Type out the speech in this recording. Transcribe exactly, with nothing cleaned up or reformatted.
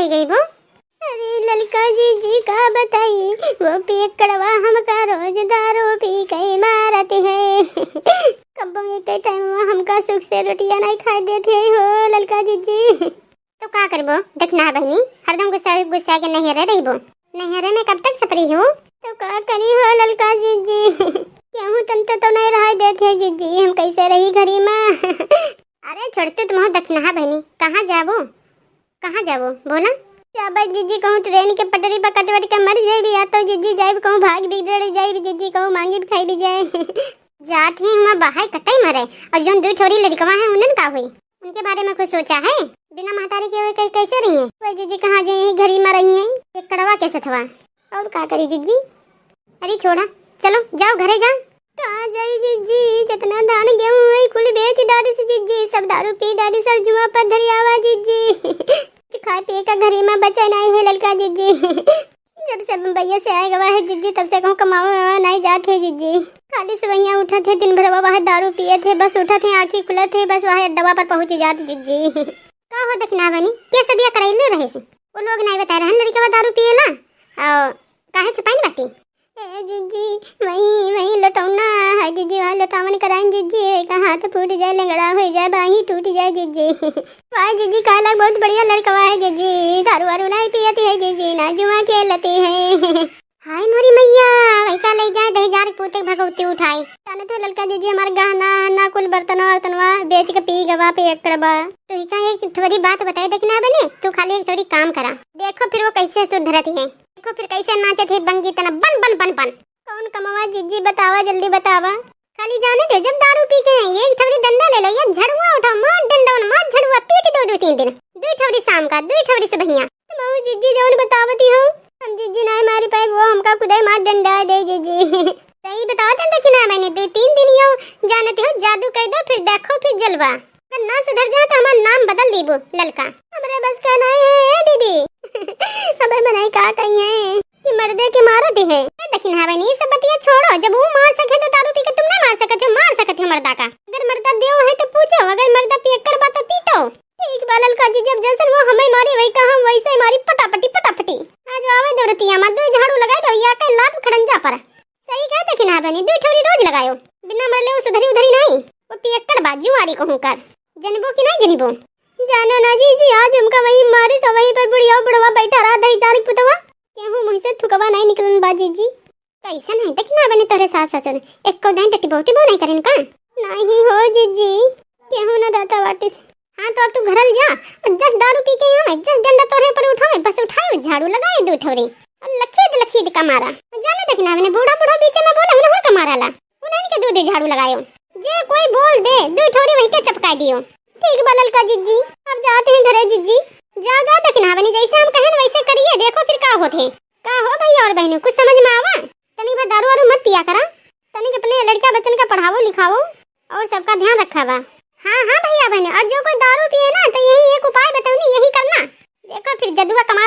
गई वो। अरे ललका जिज्जी का बताई, वो पियक्कड़वा हमका रोज दारू पी के मारत है। कब्बो एक टाइम हमका सुख से रोटिया नहीं खाए देत है हो ललका जिज्जी। तो का करबो दखिनहा बहिनी, हरदम गुस्सा गुस्सा के नैहरे रहिबो। नैहरे में कब तक सपरी हो? तो का करी हो ललका जिज्जी, केहू तन तो, तो नहीं रह देत है जिज्जी, हम कैसे रही घरी में। अरे छोड़ तू तुम दखिनहा बहिनी, कहाँ जाबो, कहाँ जाबो बोला? जाबे जिज्जी कहूँ ट्रेन के पटरी पर कट वट के मर जाइबी, या तो जिज्जी जाइब कहूँ भाग बिगड़ जाइबी जिज्जी, कहूँ मांगी भी खाई भी जाए। जात ही हुआ बहाई कटाई मरे, और जोन दू छोरी लड़कवा है उन्हन का हुई? उनके बारे में कुछ सोचा है? बिना महतारी के वे कै-, कैसे रही है? वही जिज्जी कहाँ जाए, यही घरी में रही है, एक कड़वा कैसे थवा? और का करी जिज्जी? अरे छोड़ा, चलो जाओ घरे जा। कहाँ जाई जिज्जी, जितना धान गेहूं है कुल बेच डारिस जिज्जी, सब दारू पी डारिस और जुआ पर धरियावा जिज्जी। खाए पिए का घरी में बचे नहीं है ललका जिज्जी। जब से बम्बैया से आए गवा है जिज्जी, तब से कहूँ कमावा वमावा नहीं जात है जिज्जी। खाली सुबहिया उठत है, दिन भर वह दारू पियत है, बस उठत है, आँखी खुलत है, बस वह अड्डवा पर पहुँच जात जिज्जी। का हो दखिनहा बहिनी, के सदिया करैले रहे से? वो लोग नहीं बताए रहन लड़कवा दारू पिएला, और काहे छुपाइन बाटी? ए जिज्जी, वही, वही लटौना है जिज्जी, वहाँ लटावन कराइन जिज्जी, एक हाथ फूट जाए, लंगड़ा हो जाए, बाही टूट जाए जिज्जी। वाह जिज्जी, काला बहुत बढ़िया लड़कवा है जिज्जी, दारू वारू नहीं पियती है जिज्जी, ना जुआ खेलती है। हाय मोरी मैया, वही का ले जाए दही जार पूते भगवती उठाई। जाने तो ललका जिज्जी हमार गहना, ना कुल बर्तनवा वर्तनवा बेच के पी गवा पियक्कड़वा। तो ही का एक थोड़ी बात बताई दखिनहा बहिनी, तू खाली एक थोड़ी काम करा। देखो फिर वो कैसे सुधरती है। देखो फिर कैसे नाचत है बंगी तना बन बन बन बन। कौन कमवा जिज्जी बतावा, जल्दी बतावा। खाली जाने दे, जब दारू पी के आई, एक ठवरी डंडा ले लो या झड़ुआ उठाओ, मार डंडा, मार झड़ुआ, पीट दो दो तीन दिन। दो ठवरी शाम का, दो ठवरी सुबहिया। तो मऊ जिज्जी जौन बतावती हो, हम जिज्जी नाय मारी पाए, वो हमका खुदे मार डंडा दे जिज्जी। सही बतावत है दखिनहा बहिनी, दो तीन दिन यो जानती हो, जादू कर दो, फिर देखो फिर जलवा। अगर ना सुधर जाए तो हमार नाम बदल दीबू ललका। हमरे बस का नहीं है ए दीदी। अबे मनई का कही है कि मर्दे के मारत है। ए दखिनहा बहिनी, ये सब बतिया छोड़ो। जब वो मार सके तो दारू पी के तुम नहीं मार सकते हो, मार सकते हो मर्दा का। अगर मर्दा देव है तो पूछो, अगर मर्दा पियक्कड़ बा तो पीटो। ठीक बा ललका जी, जब जैसन वो हमें मारी वही का हम वैसे ही मारी, पटापटी पटापटी। आज आवे दो रतिया मा दो झाड़ू लगाए दो या के लात खड़ंजा पर। सही कहा दखिनहा बहिनी, दो ठौरी रोज लगायो, बिना मरले वो सुधरी उधरी नहीं। वो पियक्कड़ बा, जुआरी कहूँ कर। जनबो कि नहीं जनबो? जानो ना जीजी, आज हमका वही मारिस, वहीं पर बुढ़िया बुढ़वा बैठा रहा, दही जारी पुतवा। केहू मुँह से थुकवा नहीं निकलन बा जीजी। कैसन है दखिनहा बहिनी तोहरे सास ससुर, एको दाईं डटिबो उटिबो नहीं करेन का? नहीं हो जीजी, केहू ना डाटा वाटिस। हाँ तो अब तू घरल जा, और जस दारू पी के आवे, जस डंडा तोहरे पर उठावे, बस उठाए झाड़ू लगाए दो ठौरी, और लखीद लखीद का मारा। जाने दखिनहा बहिनी, बूढ़ा बूढ़ा बीचे में बोले, उन्हें का मारा ला। उन्हन के दू दू झाड़ू लगायो। जे कोई बोल दे, दू ठौरी वही के चपकाए दियो। ठीक बा ललका जिज्जी, अब जाते हैं घरे जिज्जी। जाओ जाओ दखिनहा बहिनी, जैसे हम कहेन वैसे करिए, देखो फिर का होत है। का हो भैया और बहिनों, कुछ समझ में आवा? तनी भर दारू वारू मत पिया करा, तनी अपने लड़का बच्चन का पढ़ावो लिखावो और सबका ध्यान रखा बा। हाँ हाँ भैया बहिनी, और जो कोई दारू पिए ना तो यही एक उपाय बतौनी, यही करना। देखो फिर जदुआ कमा